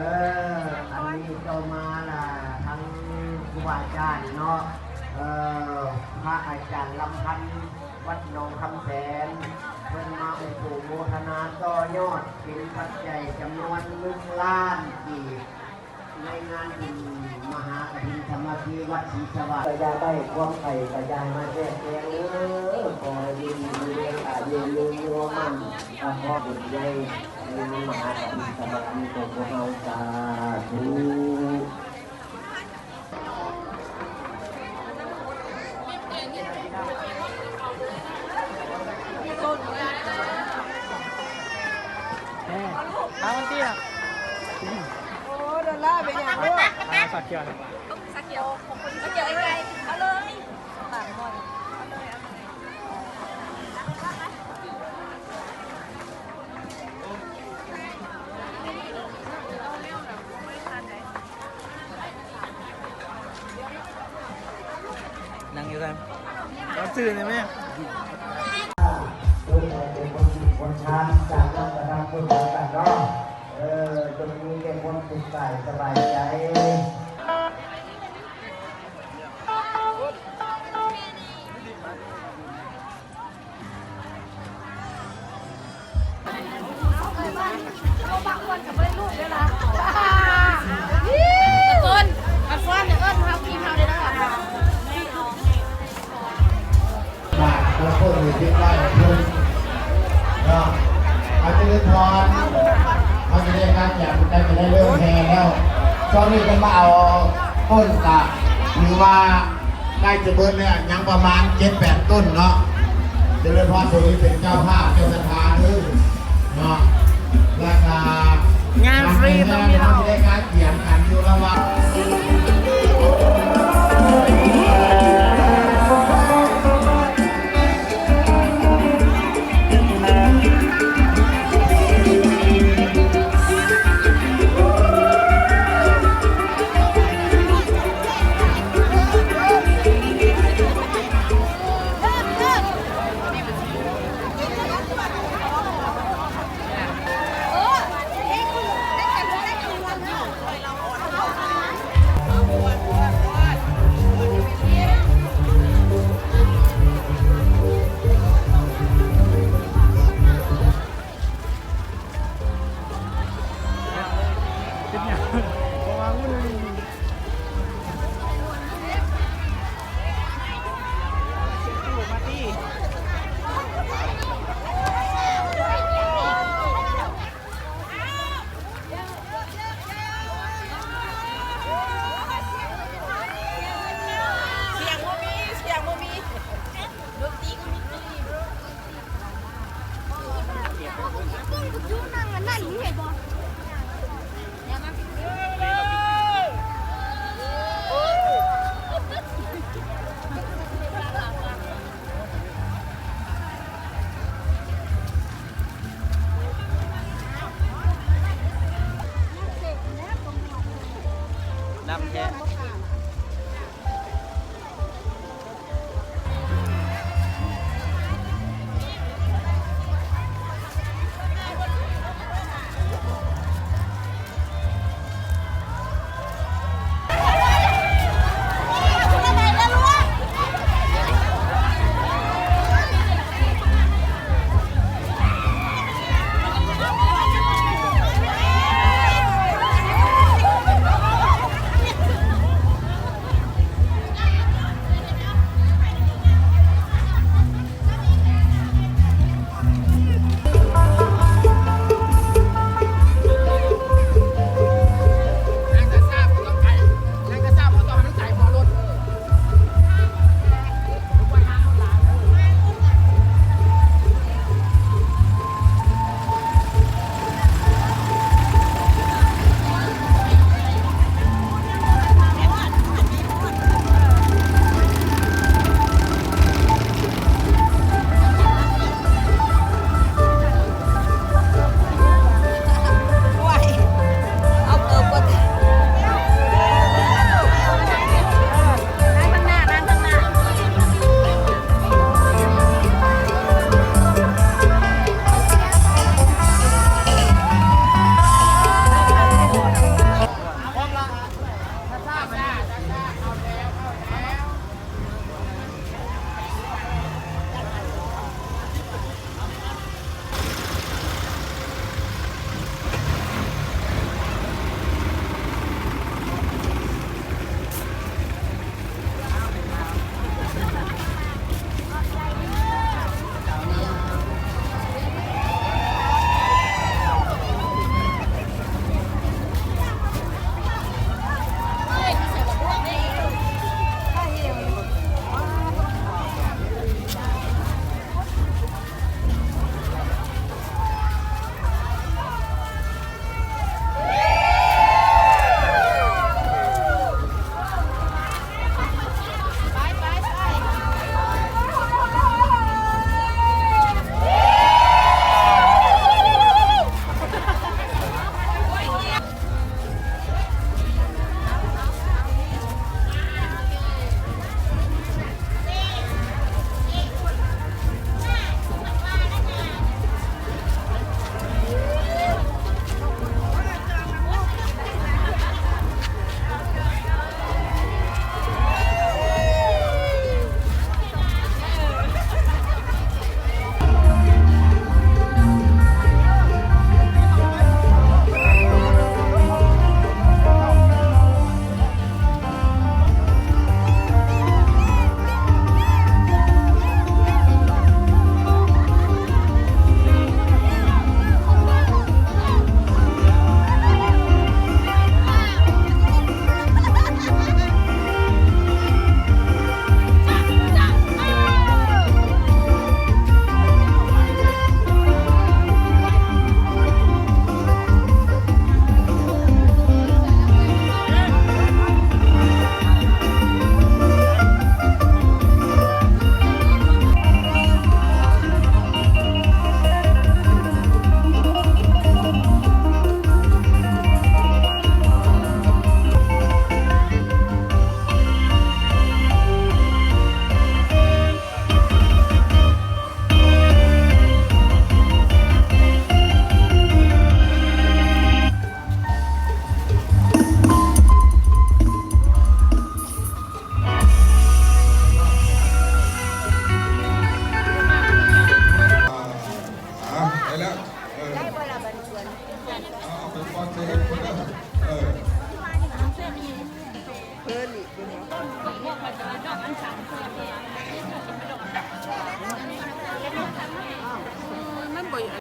ເອີ ອັນນີ້ຕໍ່ມາລະ ທາງຄູບາອາຈານເນາະ ເອີ ພະອາຈານລຳພັນ ວັດໜອງຄຳແສນ ເພິ່ນມາອະນຸໂມທະນາຕໍ່ຍອດເປັນປັດໄຈຈຳນວນໜຶ່ງລ້ານກີບ ໃນງານບຸນມະຫາກະຖິນສາມັກຄີວັດສີສະຫວາດ ກະຢ່າໄດ້ຄວາມໄຂ້ ກະຢ່າໃຫ້ມາແຊກແຊງເດີ ຂໍໃຫ້ຢູ່ດີມີແຮງ ອາຍຸຍືນ ມີຄວາມໝັ້ນ ກັບຄວາມບຸນໃຫຍ່ ໃນງານມະຫາກະຖິນສາມັກຄີຂອງພວກເຮົາ ສາທຸ. ເອີ ເອົາມັນຕິລະ ໂອ້ ດອນລາເປັນຫຍັງລູກ? ເອົາ ເອົາ ເອົາ ສາກຂຽວນະ ສາກຂຽວ ສາກຂຽວໄກໆ ເອົາເລີຍ ປາກໝໍ້ ເອົາເລີຍ ເອົາເລີຍ. ນັ່ງຢູ່ຊັ້ນ ບອກຊື່ໄດ້ແມ່ ເພິ່ນໃຫ້ເປັນຄົນດີຄົນງາມ ສ້າງນຳກະທຳບຸນນຳກັນເນາະ ເອີ ຈົ່ງມີແຕ່ຄວາມສຸກກາຍສະບາຍໃຈ. ທຸກຄົນ ມາຟ້ອນເອີ້ນເຮົາ ກິນເຮົາໄດ້ເດີ. ບາດ ແລ້ວເພິ່ນມີຕິດໄວ້ເພິ່ນເນາະ ເອົາ ຈະເລີນພອນ ເຮົາຈະໄດ້ການຢາມ ໃກ້ຈະໄດ້ເລີ່ມແຫ່ແລ້ວ ຊ່ວງນີ້ເພິ່ນມາເອົາຕົ້ນກະ ຖືວ່າໃກ້ຈະເບິດແລ້ວ ຍັງປະມານເຈັດແປດຕົ້ນເນາະ ຈະເລີນພອນ ໂຕນີ້ເປັນເຈົ້າພາບເຈົ້າສັດທາເດີເນາະ ແລ້ວກະ ງານຟຣີຕ້ອງມີເຮົາ ເຮົາຊິໄດ້ການກຽມກັນຢູ່ລະຫວ່າງສຽງບໍ່ມີ ສຽງບໍ່ມີ ດົນຕີກໍມີຕີ. ນຳແທ້. ເພີ່ນອີກເບິ່ງເນາະ.